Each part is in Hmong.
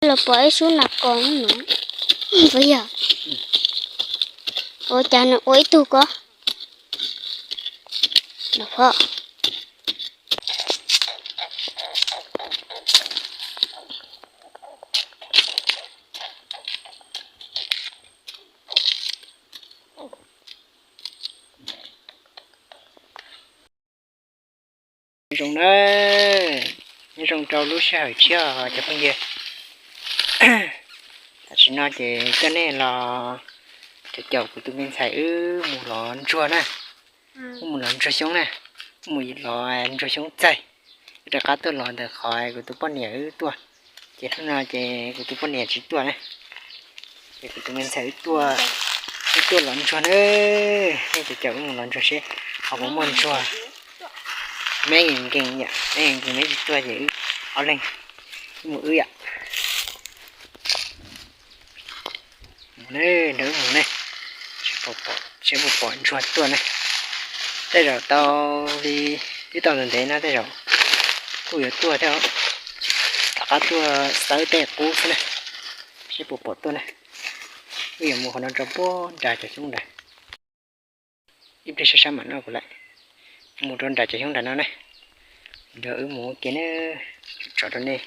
Los pom ib sub nas kos no. Puas yog? Ua cas nws ua ib tug ko? Los pom. Zoo na, nyob zoo rau lub sij hawm tshiab cov phooj ywg. Tam sim no ces coj nej los caum caum kuv tus me ntxhais wb mus lov ntsuag na, wb mus lov ntsuag xyoob na, wb mus lov ntsuag xyoob txaij. Wb rov qab tuaj lov ntawm qhov kuv tus poj niam wb tuaj, ces hnub no ces kuv tus poj niam tsis tuaj na, ces kuv tus me ntxhais wb tuaj, wb tuaj lov ntsuag na. Nej caum caum wb mus lov ntsuag seb ho puas muaj ntsuag. Meb nkees yom, meb nkees meb tsis tuaj ces wb ob leeg wb mus wb yom. Mus ne, nrog wb mus ne, seb puas pom ntsuag tuaj ne. Tej zaum tau li twb tau ntev ntev no tej zaum kuj yuav tuaj thiab. Rov qab tuaj xawb tej qub xwb na, seb puas pom tuaj na. Wb yuav mus qhov no rau puag nram cov xyoob nrad. Ib pliag sab sab mam noj kuv lawm. Mus rau nram cov xyoob nram no ne, nrog wb mus ua ke na, tso rau nej,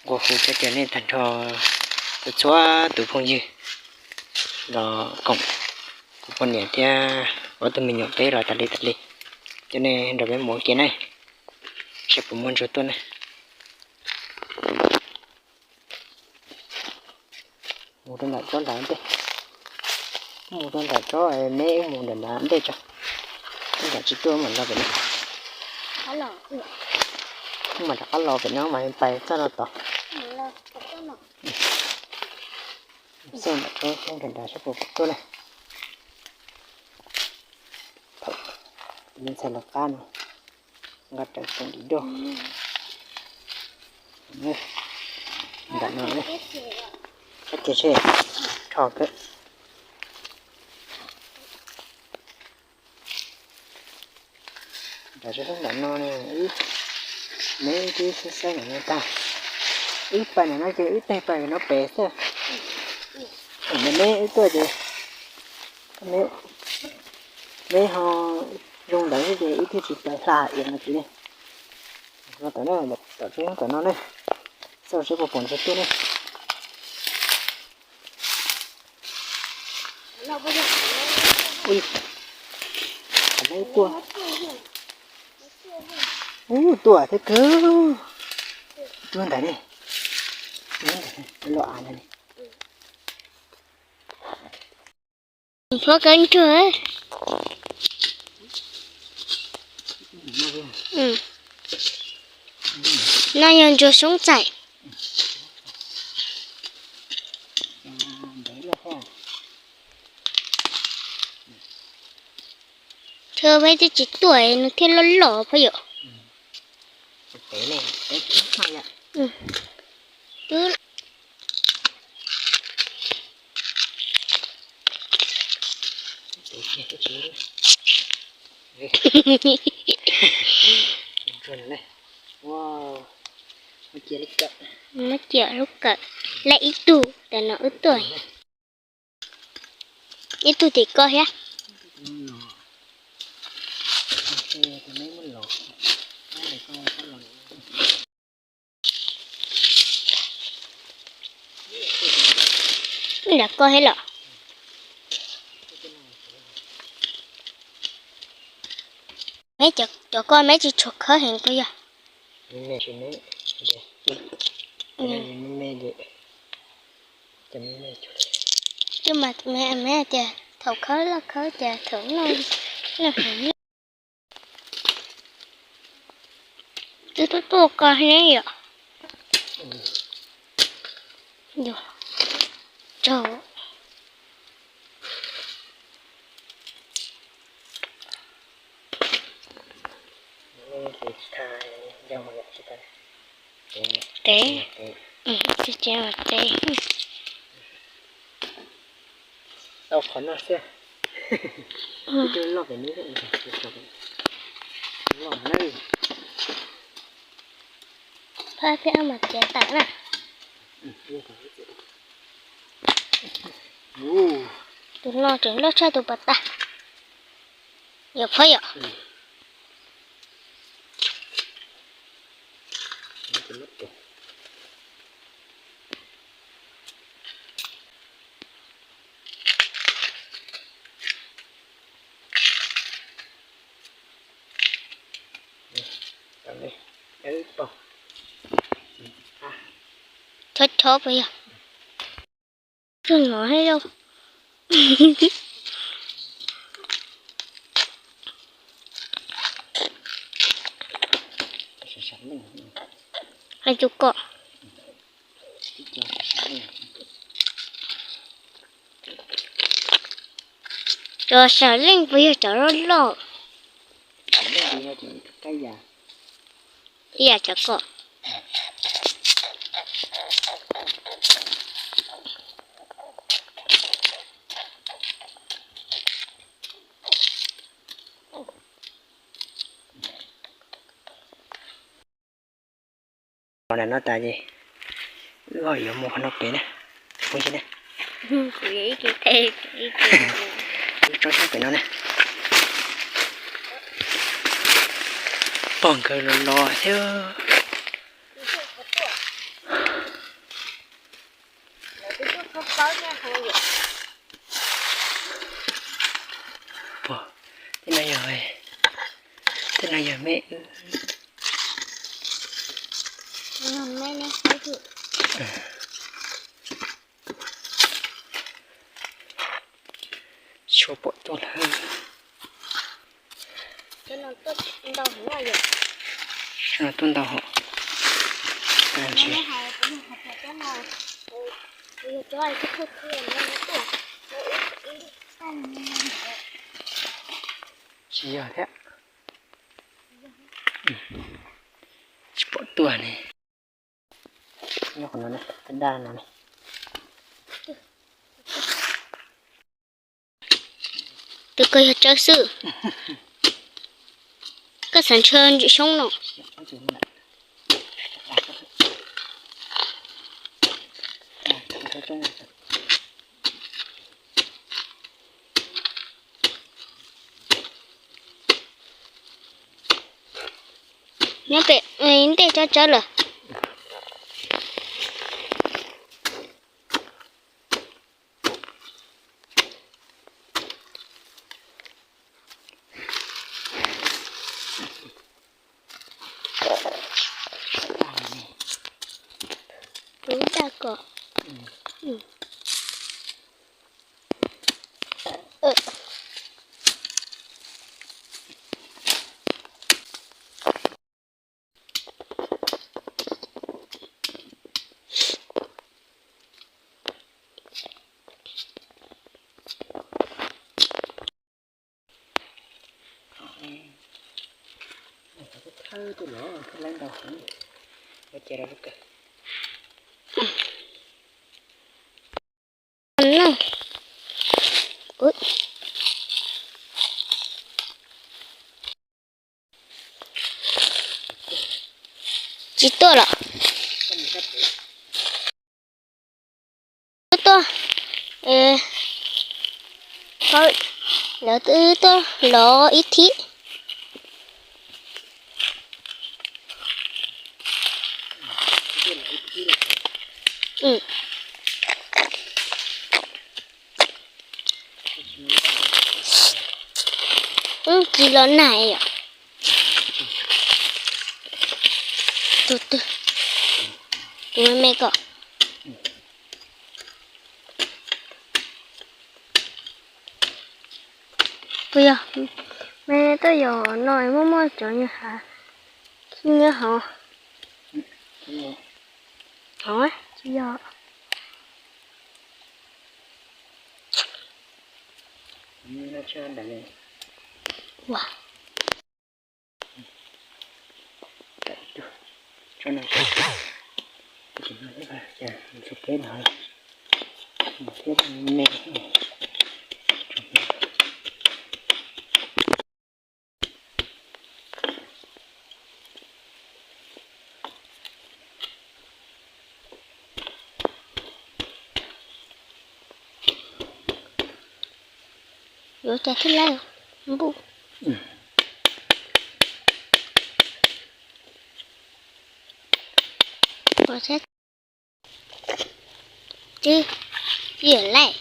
nqua hu coj caw nej tag nrho txhua txhua tus phooj ywg los koom kuv poj niam thiab ob tug me nyuam peb los tas li tas li, coj nej nrog peb mus ua ke na, seb puas muaj ntsuag tuaj na. Mus rau nram tsob nrad ntej, mus rau nram tsob, meb wb mus nram nrad ntej tso, nram tsis tuaj mam los pem no, wb mam rov qab los pem no mas pais txoj no tod. Xauj nram tsob xyoob nram nrad seb puas pom tuaj na. Thaum tus me ntxhais lawv qab no nqa rawv koom dim doj. Nram no, ab ces seb, rho kawg. Nram tsob xyoob nram no, meb twb xaib xaib nram no tag. Wb pais nram no ces wb tig pais no pem xwb. Thaum meb wb tuaj ces meb ho zoo ntawd xwb ces wb thiaj tsis pais hla iav no tiv li. Tom no, tom tsob xyoob tom no ne, xauj seb puas pom ntsuag tuaj ne. Ub, tuaj, ub, tuaj thiab kawg. Tuaj ntawd ne, tuaj ntawd, loj av ntawd ne. Phob kawg ntsuag. No yog ntsuag xyoob txaij. Thov peb twb tsis tuaj nws thiaj loj loj phob yom. Twb muab cia lub kawm, lab ib tug ntawm no wb tuaj. Ib tug tim ko thiab. Nram ko thiab los. Meb cov ko meb tsis tshua khawb heev puas yog? Twb mas meb tias thaum khawb loj khawb ces thaum noj, noj heev. Twb tuaj tuaj ko ne yom. Yog, raug. Tev, tsis tsev mas tev. Tau qhov no xwb. Loj pem no, loj na. Phab thiab mas txiav tawm na. Tus no tseem loj tshaj tus pas tas. Yog phob yom. Chob chob puas yog? Tsuag no thiab yog. Hais cov kom. Cov sam leej puas yog cov loj loj? Ib yam cov kom. Qhov no tas ces wb ho yuav mus qhov no pem na. Mus si na. Wb tsob xyoob pem no na. Pog nkawd los los thiab. Pog, tej no yog, tej no yog me. Tsis pom tuaj lawm. Tuaj ntau hos. Tsis yog thiab. Tsis pom tuaj ne. Nyob qhov no ne, daj no ne. Tus ko yog tsawb xwb. Koj xav ntshaw ntsim xyoob no. Nyob pem ntej tsawb tsawb lawm. Tus daj kom. Thawb tuaj los thawb laib ntau heev, ua cas rau lub kawg. Tsis tuaj los? Tuaj, tuaj. Lawv twb tuaj lov ib thib. Wb tsis los nag yom. Tus twg? Tus me me ko. Puas yog me tuaj yos no muaj muaj cov nyob hauv? Hauv tsis yog. Yuav cas thiaj lawm npuj. Twb, twb yog laij.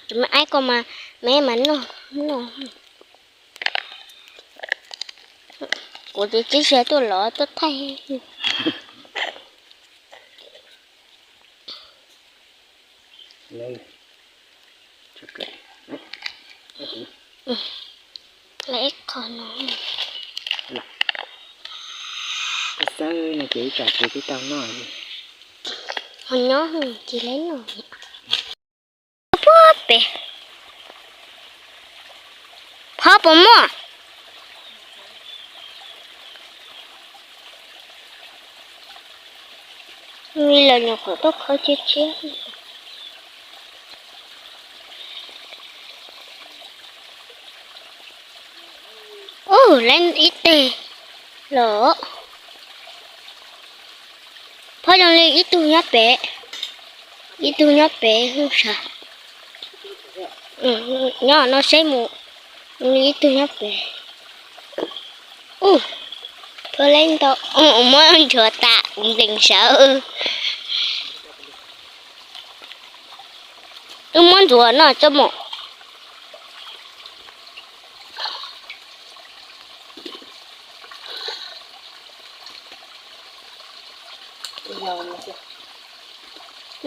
Tus me aib ko mas me mas noj, noj. Kuv tus txiv siab tuaj los tuaj thaij. Lawv ib qho no. Koj xawb no ces ib tsam ces twb tau noj li. Ho nyob ces lawv noj. Puag pem. Phov puas muaj? Li los nyuam qhuav tuaj kho tshiab tshiab. Ub, lawv ib teg los. Phov zoo li ib tug nyob pem, ib tug nyob pem hauv sab. Nyob no seb mus, zoo li ib tug nyob pem. Ub, phov lawv ntau, muab ntsuav tas kuv ntees sawv. Wb muab ntsuav no tso mus.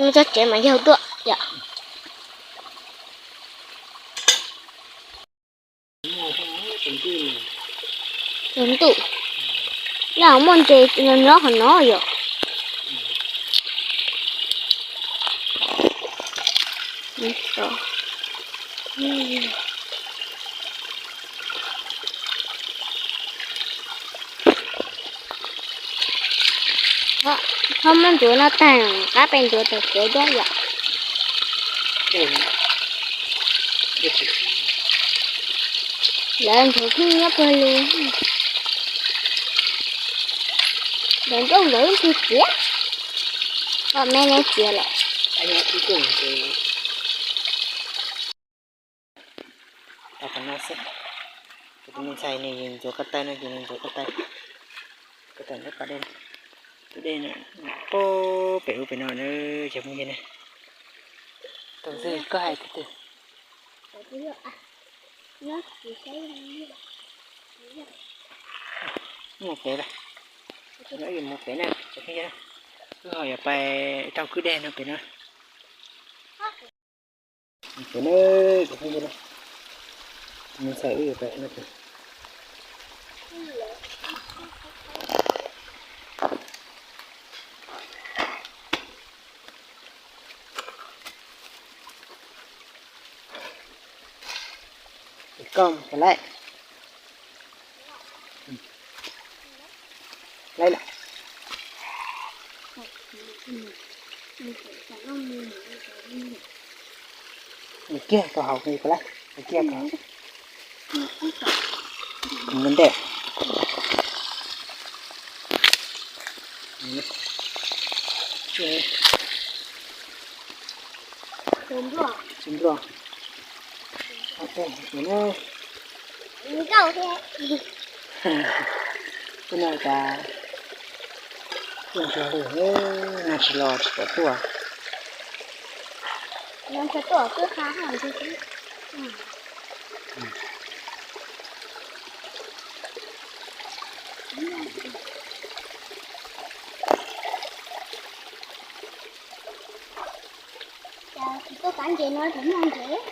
Mus txog tsev mas yaug tuaj yom. Tus ntuj, nyob muaj ntses nyob qhov no yom. Txhob muab ntsuav no tag, qab pes ntsuav tom kev thiab yom. Lawv ntsuav pheej nyob puag li. Lawv nrauj lawv tus txiav. Koj me neb txiav lawm. Tau qhov no xwb. Tus me ntxhais nws ntxuav ko taw no ces nws ntxuav ko taw, ko taw ntawm pas dej, tus dej no, pem ub pem no na, cov phooj ywg na. Tus twg koj hais tus twg? Mus pem, mus pem na cov phooj ywg na. Wb ho yuav pais taug kwj dej no pem no. Pem na, cov phooj ywg na, tus me ntxhais wb yuav pais no pem. Koj laij, laij lawm. Mus kiag rau hauv, mus kiag rau hauv. Mus ntej. Tsuj npluaj. Tus no cas tuaj ntsuag li, nag tsis los tsis pom tuaj. Tuaj kav ntses no tsis muaj ntses.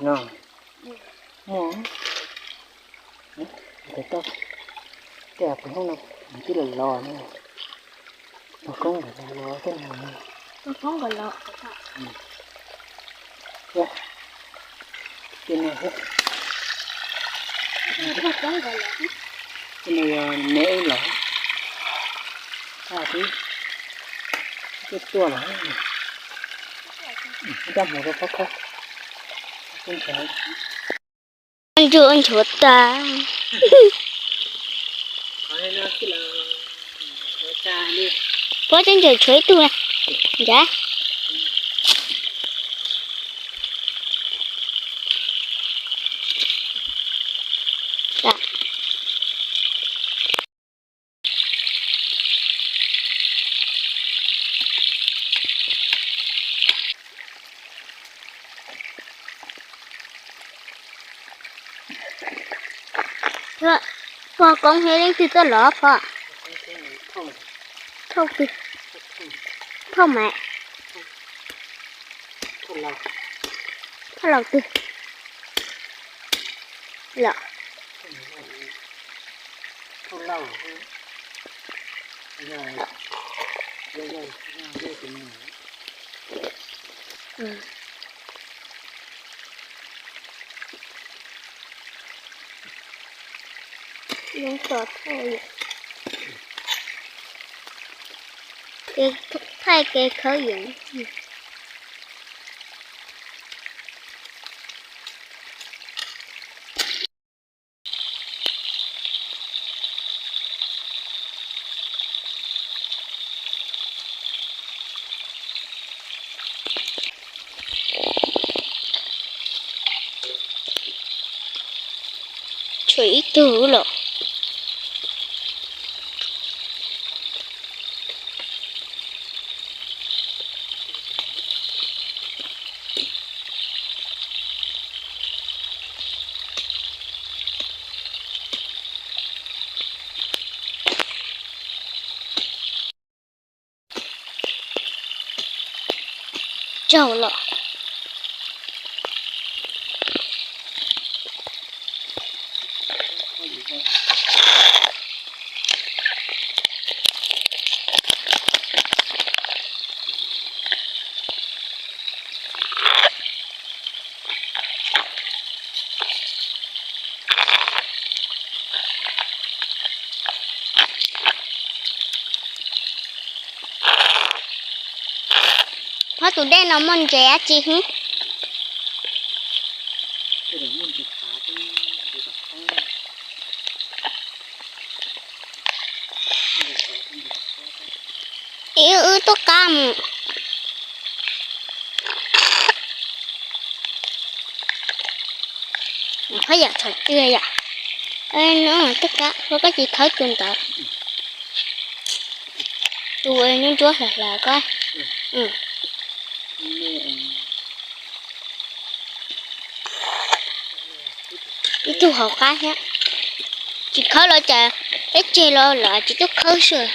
No, muaj, tes toj, tej tus hoob no nws twb los los no, tus koob los los tej no. Tus koob los los. Tej no, tej no yog me wb los, twb tuaj los, ib rab hmuv rau pob khaub. Tshuav nchuav tas. Pob cov nchuav tshuav ib tug na. Ncav. Pog, koob thiab leej twg tuaj los pog? Thauj twg? Thauj mas. Thauj laus twg? Los. Yeej tau thauj, thaij kev khawb yeem. Tshuav ib tug lawm. Tsaug lawm. Ho tus dej no muaj ntses dab tsi hib? Ib wb tuaj qab mus. Qhov yam txhom tiag yom. Tuaj qab, koj tsis khawb tus ntawd. Tus ntsuab ntsuab hlav hlav koj. Ib tug hauv qab thiab. Tsis khawb los cas, peb tseg los lawv tsis tuaj khawb xwb.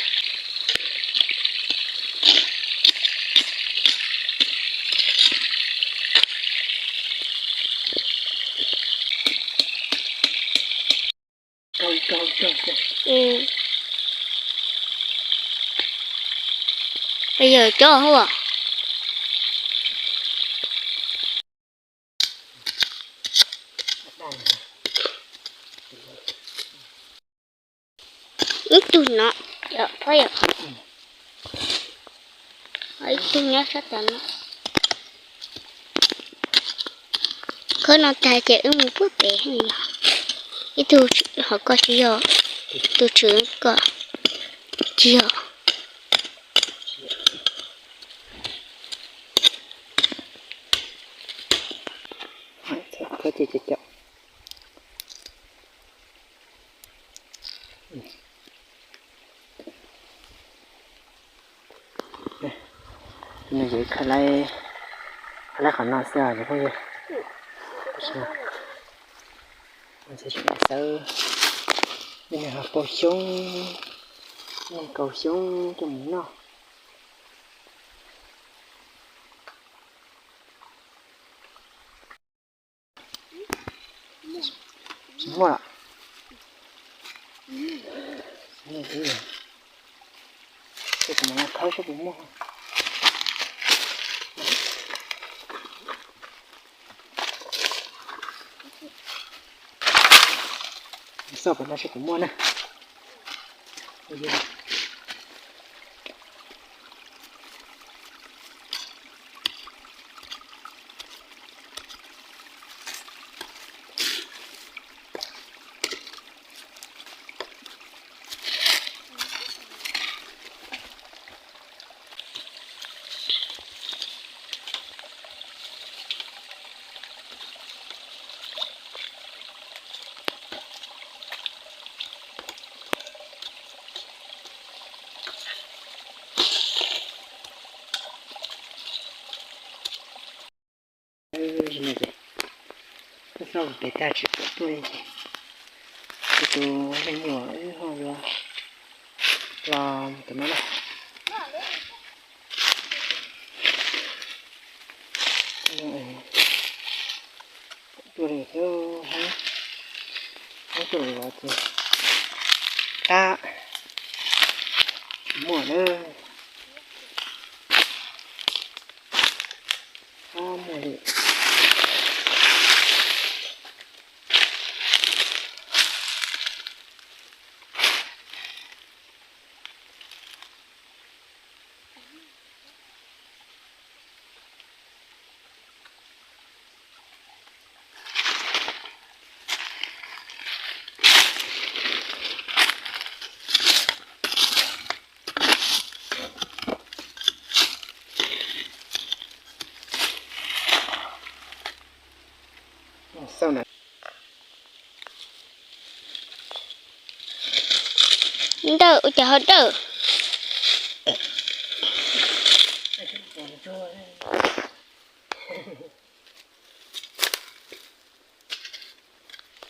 Yog cov hua. Ib tug no, phob yom. Ib tug nyob sab tas no. Khawb no tag ces wb mus puag pem. Ib tug hauv ko tsis yog, tus tswv ko tsis yog. Nws yuav khawb laib, khawb laib qhov no xwb os cov phooj ywg. Xawb, nej ho kaus xyoob, nej kaus xyoob coj mus noj. Tsis muaj lawm. Ces kuv mam khawb saib puas muaj. Xauj pem no saib puas muaj na. Ces xauj pem tag tsis pom tuaj li ces tus tus me nyuam wb ho yuav los mus tom no na. Tuaj li thiab, tuaj li los ces tab muaj na, tab muaj li. Ntawm ua cas ho dawm.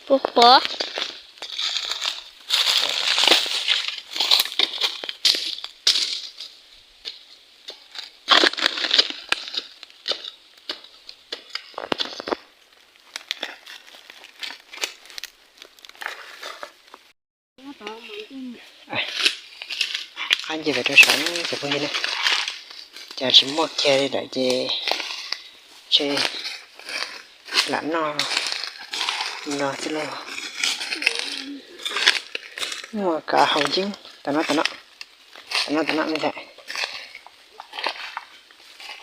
Puas pom? Qab nce pem rau saum cov phooj ywg na, cas tsis muaj kiag li lawm ces tseem lam noj no xwb lauj. Muaj kav hau yeeb tom no, tom no, tom no, tom no me ntxhais,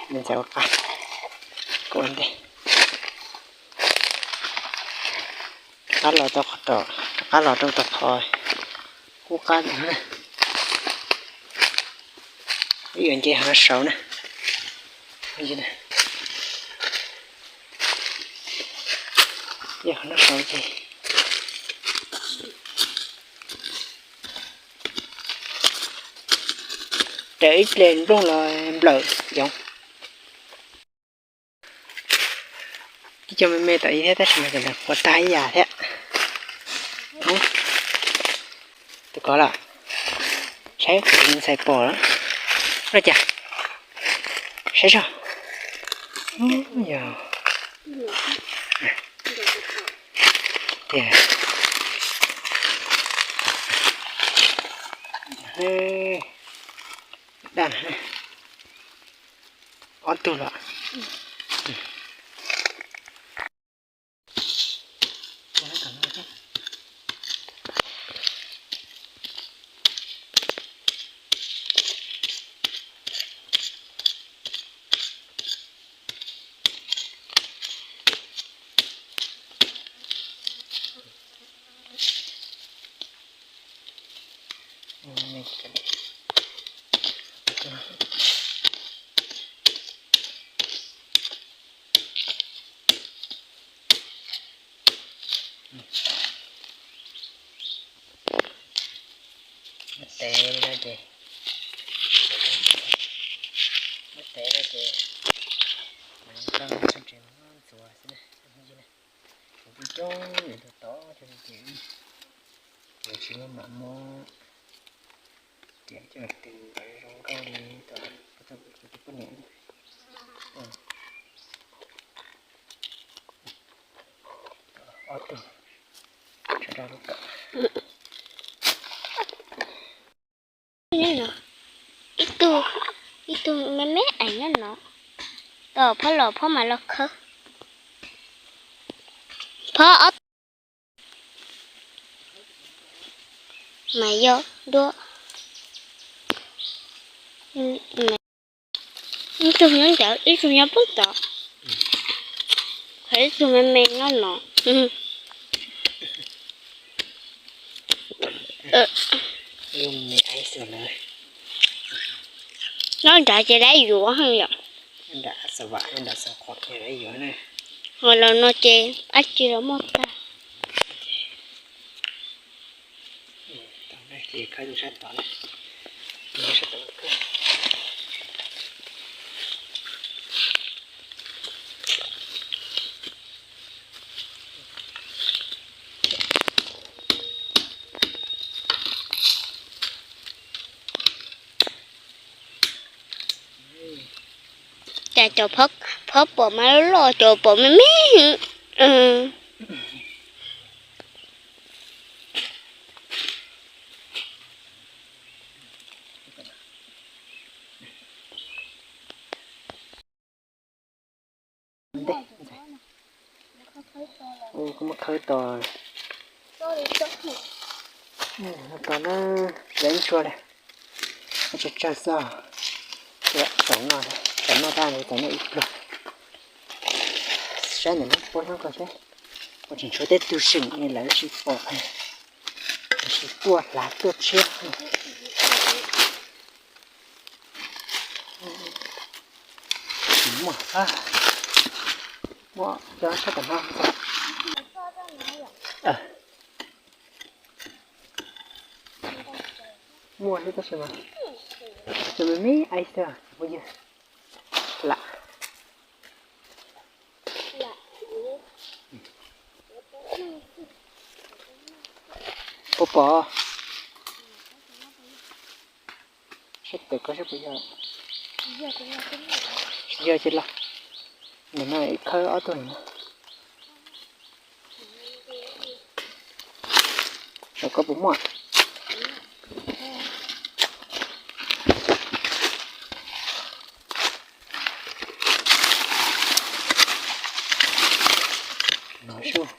me ntxhais ua qab, kuv ua ntej. Qab los tau qhov tom, qab los rau tau qhov qub qab ntawd na. Wb yuav nce qhov no saud na. Nce qhov no saud ces raws ib ple nplooj los nplawm yoov. Ib co me me tom ib thiab tab sis mas cov ntawd qhuav tag ib yam thiab. Tus kov lawm, saib kuv tus ntxhais pom lawm. Ua cas? Saib zog. Yog tiag. Daj, ob tug los. Muab tev no ces, muab tev no ces, tau tseem ntxuav xwb na. Kuv coob coob yuav tau tod cov no ces, yuav tsis muaj mam muab riam coj tws kom zoo nkauj li tom kuv tus poj niam. Ob tug, tso rau lub kawm. Ib tug, ib tug me me eim nyob no, tom phab los phab mas los khawb. Phab ob mas yog duab. Ib tug nyob ntawd, ib tug nyob pem tod, ho ib tug me me nyob no. Nyob nrad ces dab yuav yom. Ho los no ces dab tsi los muaj tag. Cov phob pom mas loj loj, cov pom me me. Ntej, ntej. Ua koj muab khawb to. Tos na, lawv ntshua li. Tsawg tsawg xwb. Txaus noj, txaus noj tag, txaus noj ib pluag. Saib ntawm no puab nyob ko saib. Ua tseem tshuav tej tug seem li lawv tsis pom, lawv tsis tuaj hlav tuaj tshiab. Muaj, muaj cov sab tom no. Muaj xwb tab sis mas tsuas me me aiv xwb phooj ywg. Lam, puas pom? Saib pem ko saib puas yog. Yog ces los. Ntawm no ib khawb ob tug no. Saib koj puas muaj. No sub,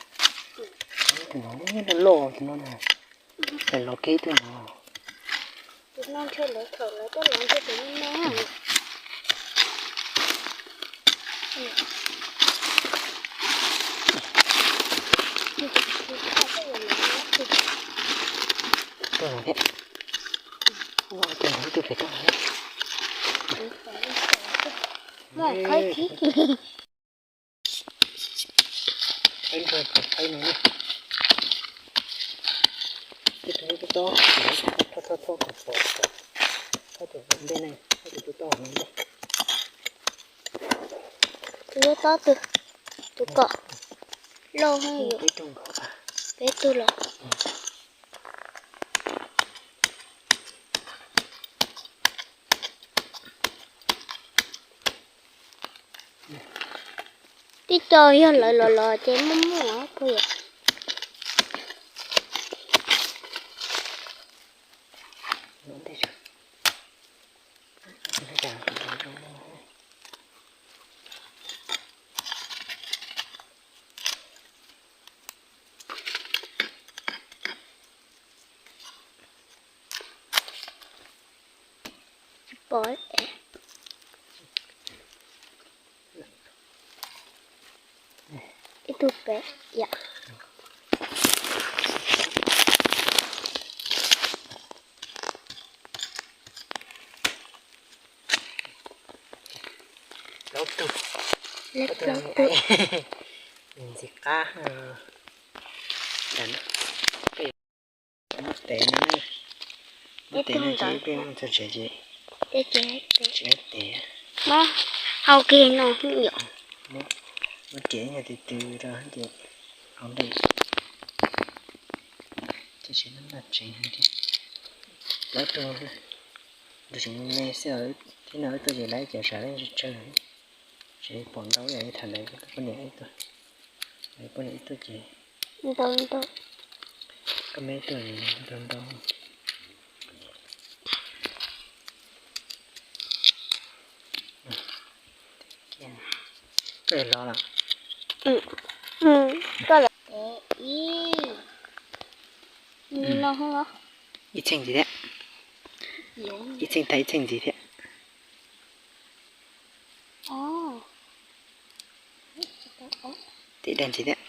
tus no loj loj tus no na, los kiag tus no. Tus no ntshe lawv thaum lawv tuaj los ntshe tus no no. Tuaj no thiab. Ua tus no ib tug pem tuaj no. Qhib ntsuag qhib no na. Ib tug tob tob, thoj thoj thoj kom pom, thoj tus ntej ne, thoj tus tob tob no ntej. Tus tob tob, tus, tus kom loj heev. Peb tug nkaus, peb tug los. Tib co yog lawv los los ces muaj muaj puas yom. Tsis pom. Ib tug pem yom. Plaub tug. Plaub tug. Ntxim qab. Muab tev no, muab tev no ces peb mus txog tsev ces tsis muab tev. Muab hau kiag no yom. Muab riam ib nyuag tw tw rau ces hau ntej. Ces tsis muab noj tsev thiab. Plaub tug, tus tseem me me xwb, thiab no wb tuaj ces lawv cov sawv daws tsawg tsawg. Tsis pom ntau ib yam li thaum ntawd poj niam wb tuaj, poj niam wb tuaj ces ntau ntau. Koj me tuaj ntau ntau. Koj los lawm. Koj los ib, ib txheej ntxiv thiab. Ib txheej tag ib txheej ntxiv thiab. Tib daim ntxiv thiab.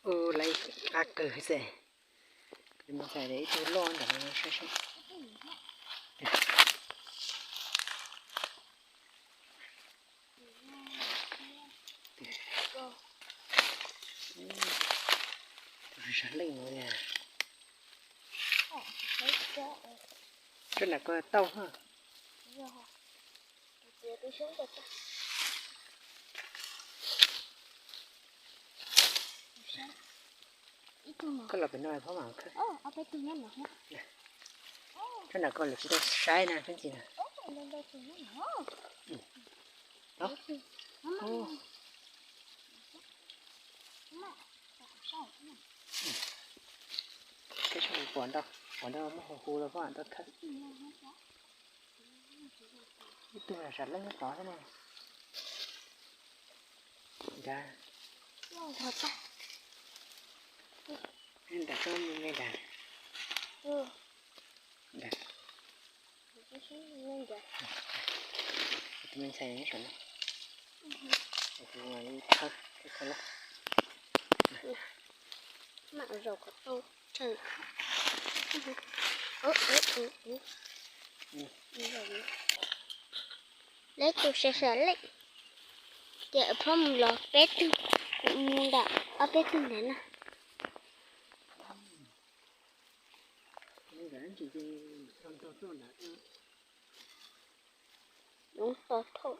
Ua lawv qab kawg xwb. Mus xais ib tug loj ntawm no saib seb. Tus sab leej no tiag. Coj nram ko tau ha. Koj los pem no phob mam khawb. Tsob nram ko lawv tsis tau saib na, tsob ntsis na. Pom ntau, pom ntau muab hu hu los phob mam tau khawb. Ib tug sam leej tod xwb na. Nrad. Nrad tsob me me nrad. Nrad. Tus me ntxhais nyob saum no. Kuv khawb, khawb lauj. Mam zaum kom tau tsawg. Lawv tus sam sam leej. Ces phob mus los peb tug, kuv mus nram ob peb tug ntawd na. Ntawd ntsis ces ntog ntog tuaj ntawd. Ntog thauj.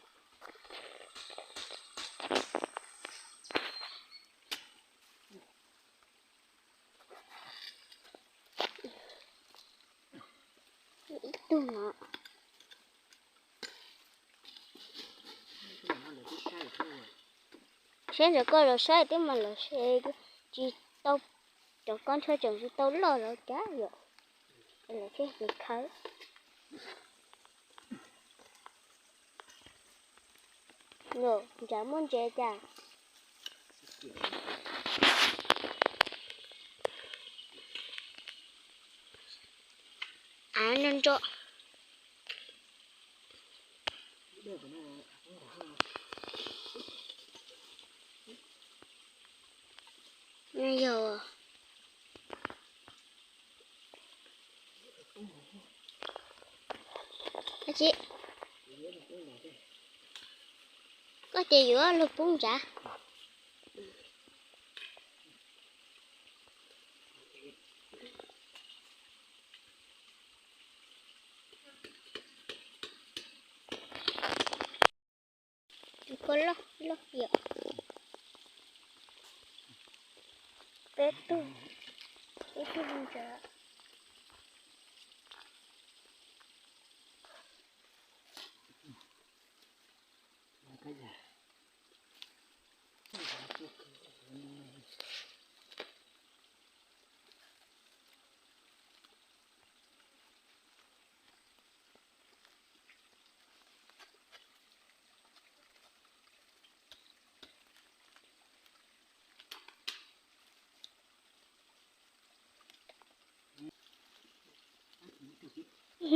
Ib tug no. Saib ntawm koj los saib twb mas los tsis tau, cov kob ntsha tseem tsis tau loj los cas yom. Lawv thiaj li khawb. Ntshav muaj ntses cas. Av nro nro. Yog. Ab tsi, koj ces yuav luag poob ntsav. Tus ko loj loj yom. Peb tug, ib tug ntsav.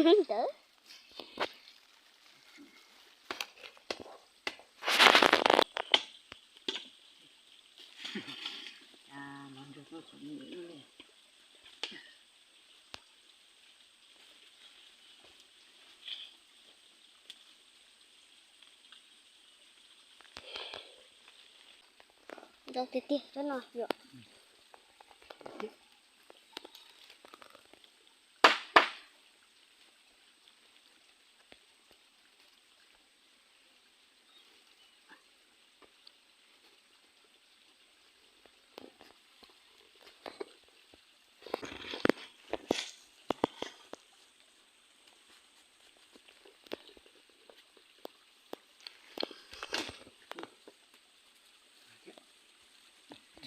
Ntawd. Ntau tiag tiag tsob no yom.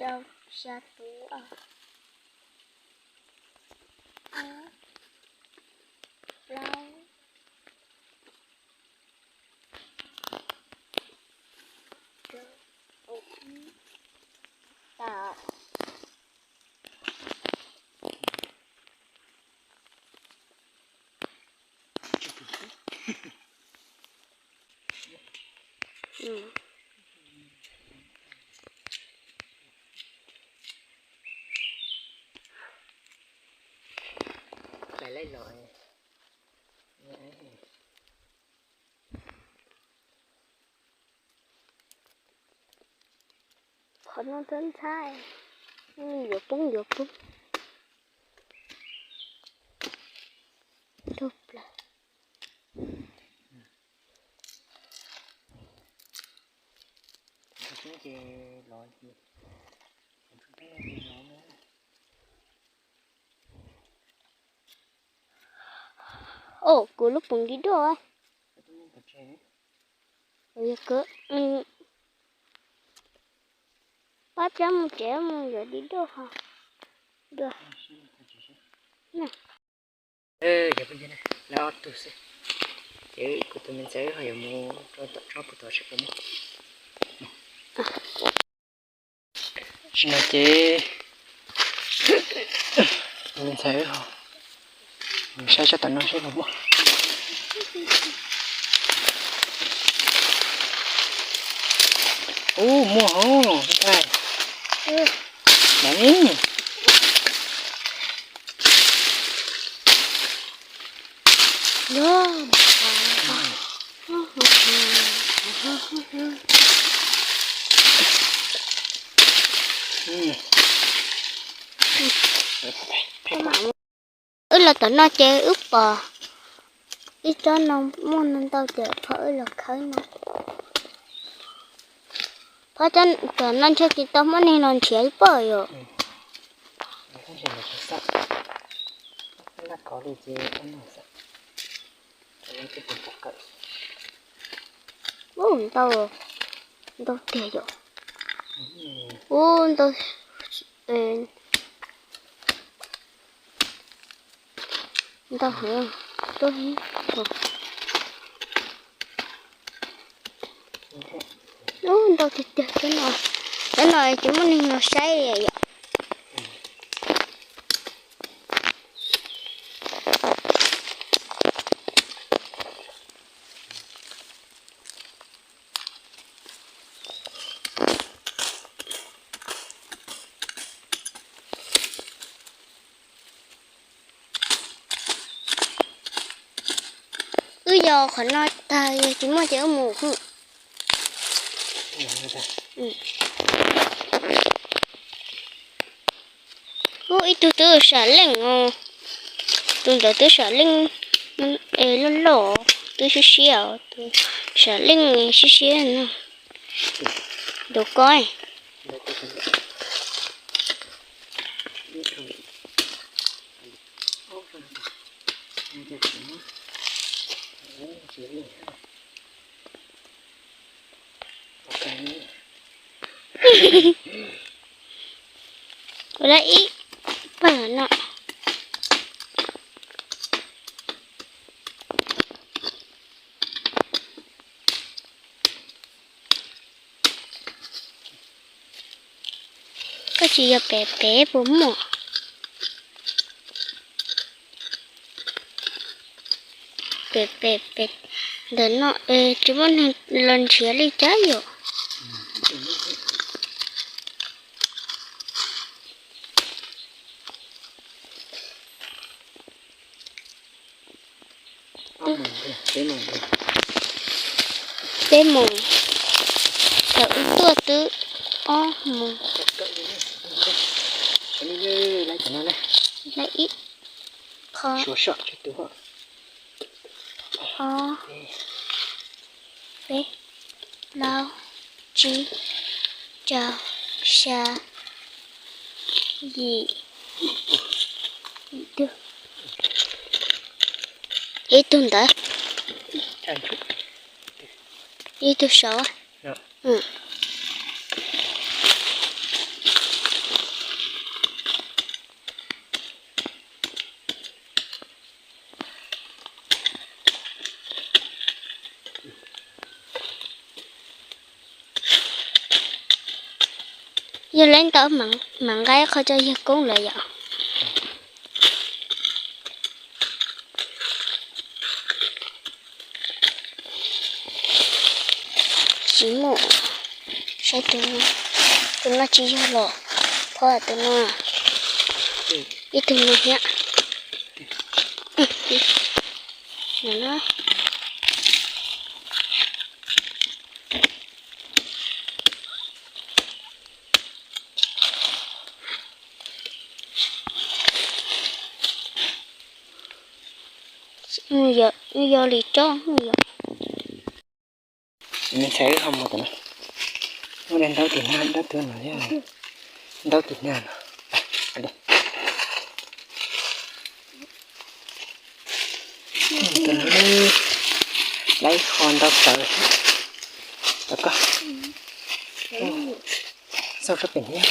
Rau xya tus. Plaub. Tam. Qhov no ntxhab ntxhab, yuav poob yuav poob. Tug plaws. Ces los ces, los na. Au, kuv lub poom di doj. Yog kawg, pab cab mus tsev mus yuav di doj ho dua. Lawv ob tug xwb, ces kuv tus me ntxhais wb ho yuav mus rau tom tsob puag tod seb puas muaj. Tam sim no ces kuv tus me ntxhais wb ho mus saib sab tom no seb puas muaj. Ub, muaj hov, ntxhais. Nav ni. Wb los tom no ces wb pom ib tsob no muaj ntau ces phob wb los khawb no. Phob, tom no ntshe tsis tau muaj neeg los nrhiav ib pob yom. Ub, ntau, ntau tiag yom. Ub, ntau, ntau heev, ntau heev. Ub, ntau tiag tiag, cov no, cov no tsis muaj neeg los saib li yom. Wb yos qhov no tag, yog tsis muaj ces wb mus. Ub, ib tug twb sam leej os, tus ntawd twb sam leej, es loj loj, twb siab siab os, tus sam leej siab siab no, tus ko. Ua dab ib pawg no. Koj tsis yog pem pem puas muaj? Pem pem pem ntawm no es tsis muaj neeg los nrhiav li cas yom. Peb moos, thaum wb tuaj twb ob moos. Ib, qho, ob, peb, plaub, tsib, rau, xya, yim, ib tug ntawd, ib tug saud. Yog lawv ntawd mam nqa qhov tso yawg koob lawm yom. Tsis muaj, saib tus no, tus no tsis yog los, phob tus no, ib tug no thiab. Yog li tsob yom. Me ntxhais wb ho mus tom no, muaj ntau tus nag, ntau tus nag no. Tus no lawv ib qho ntau tawv. Tawv koj. Xauj sab pem niag.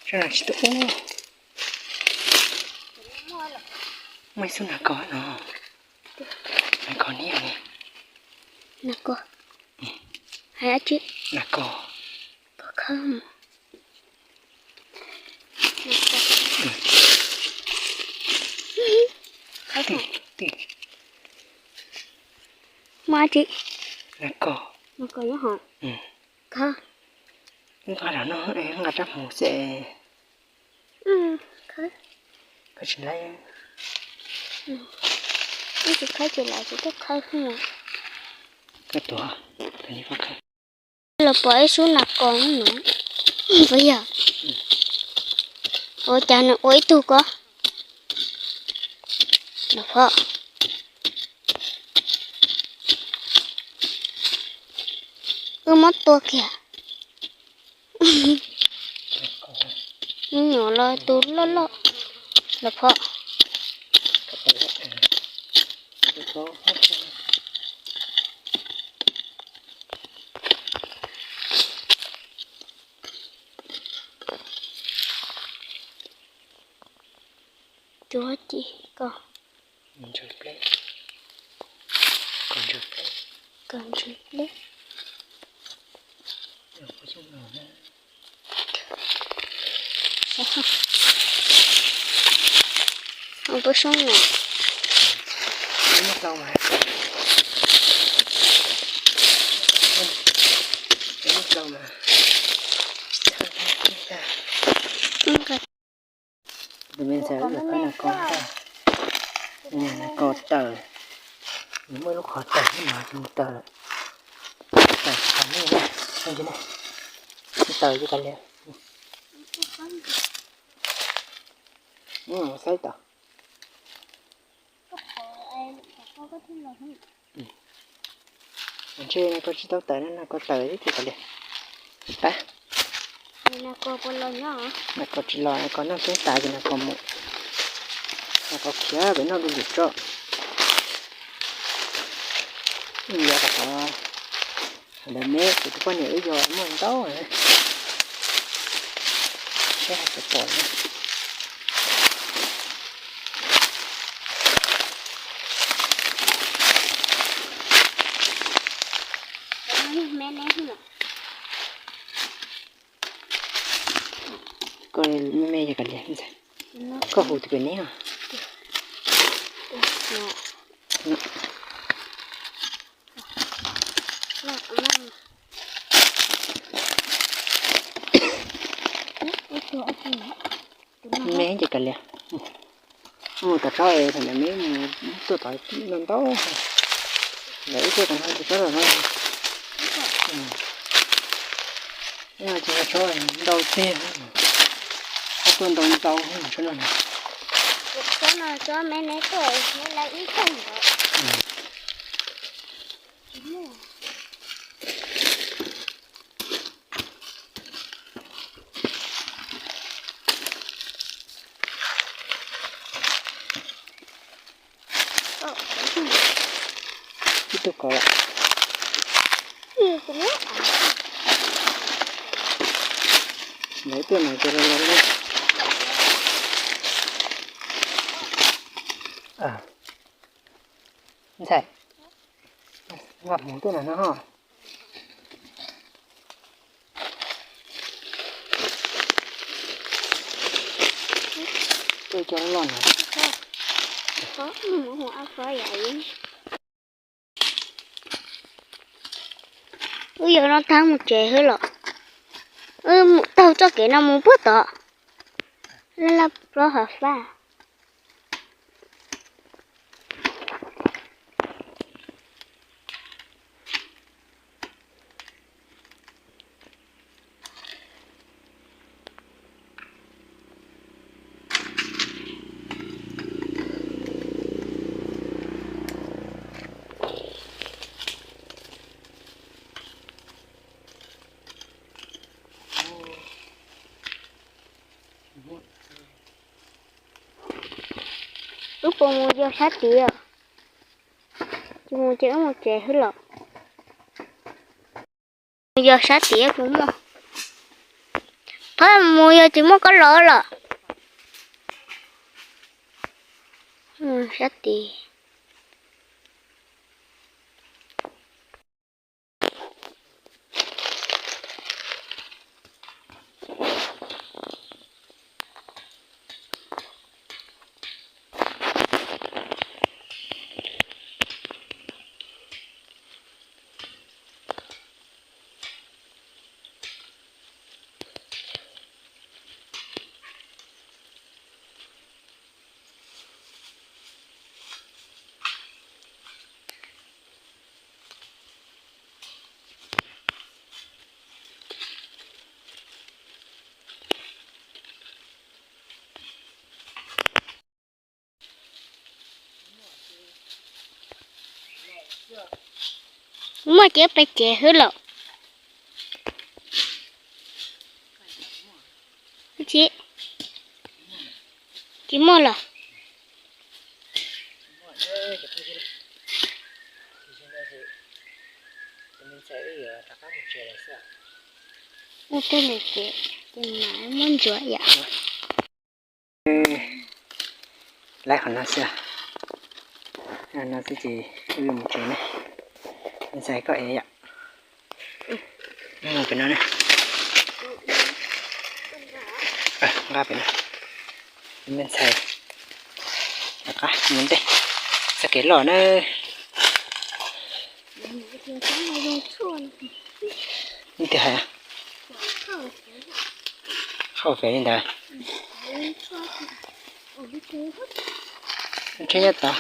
Sab no tsis tuaj ub. Muaj ib xub nas kos no. Nas kos niag ne. Nas kos. Hais dab tsi? Nas kos. Kos khawb. Khawb. Muaj dab tsi? Nas kos. Nas kos nyob hauv. Khawb. Nqa rau no, nqa rab hmuv xwb. Khawb tsis laib. Ib tsis khawb tsis laib tsis tuaj khawb xwb. Koj tuav, los pom ib xub nas kos no. Puas yog? Ua cas nws ua ib tug ko? Los pom. Wb muab tua kiag. Me nyuam los tus loj loj los pom. Tus ci ko. Kom ntsws pleb. Ua peb soob no. Tus me ntxhais ib yam khawb nas kos, nas kos tawm, nws muaj lub qhov tawm, nws mus tawm, tawm qhov nej na, tawm li kav liam, saib tau. Ntshe nas kos tsis tau tawm, nas kos tawm ib tug kav liam. Pab. Nas kos tsis los, nas kos noj xyoob tas ces nas kos mus. Nas kos khiav pem noj du lwm tso. Yog rau qhov lawv me kuv tus poj niam wb yog muaj ntau na. Saib hais puas pom na. Koj me me yog kav liam, koj hu tus pem neb os. Me ces kav liam. Mus tom tsob es thaum ntawd me mus tuaj tod no ntau. Lawv ib tuaj tom no ces tsob no. Ces tsob ntau tiag. Tsob tuaj ntau ntau tsob no. Tsob no tsob me me tuaj me lawv ib txheej ntawd. Ib tug kov lawm. Lawv tuaj no ces los los li. Ntxhais, nqa hmuv tuaj no no. Tuaj coj loj no. Wb yuav no tag mus tsev xwb los. Wb mus taug txoj kev no mus puag tod. Laj laj plaub hauv fab. Puas mus yog sab tid? Tsis mus ces wb mus tsev xwb los. Mus yog sab tid puas muaj? Phab mus yog tsis muaj koj los los. Sab tid. Muaj ces peb tsev xwb los. Tsis, tsis muaj los. Ua tej lus ces ces mam muab ntsuas yom. Laib qhov no xwb, no xwb ces wb mus tsev ne. Me ntxhais koj ev yom. Mus pem no ne. Nqa pem no. Me ntxhais rov qab mus ntej, txoj kev loj na. Leej twg hais? Qhov fev li ntawd. Tsheb nyob tod.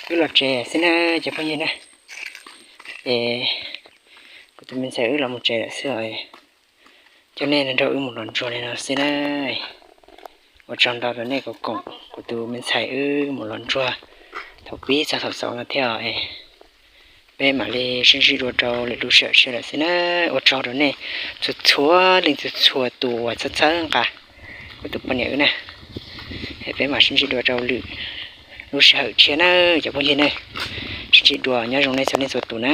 Wb los tsev xwb na cov phooj ywg na. Es kuv tus me ntxhais wb los mus tsev lawm xwb os. Coj nej nrog wb mus los ntsuag li no xwb na. Ua tsaug ntau rau nej koom koom kuv tus me ntxhais wb mus los ntsuag thaum pib txog thaum xaus no thiab os. Peb mam li sib ntsib dua rau lwm lub sij hawm tshiab lawm xwb na. Ua tsaug rau nej txhua txhua leej txhua txhua tus uas txhawb txhawb nqa kuv tus poj niam wb na. Es peb mam sib ntsib dua rau lwm lub sij hawm tshiab na cov phooj ywg na. Sib ntsib dua, nyob zoo nej txhua leej txhua tus na.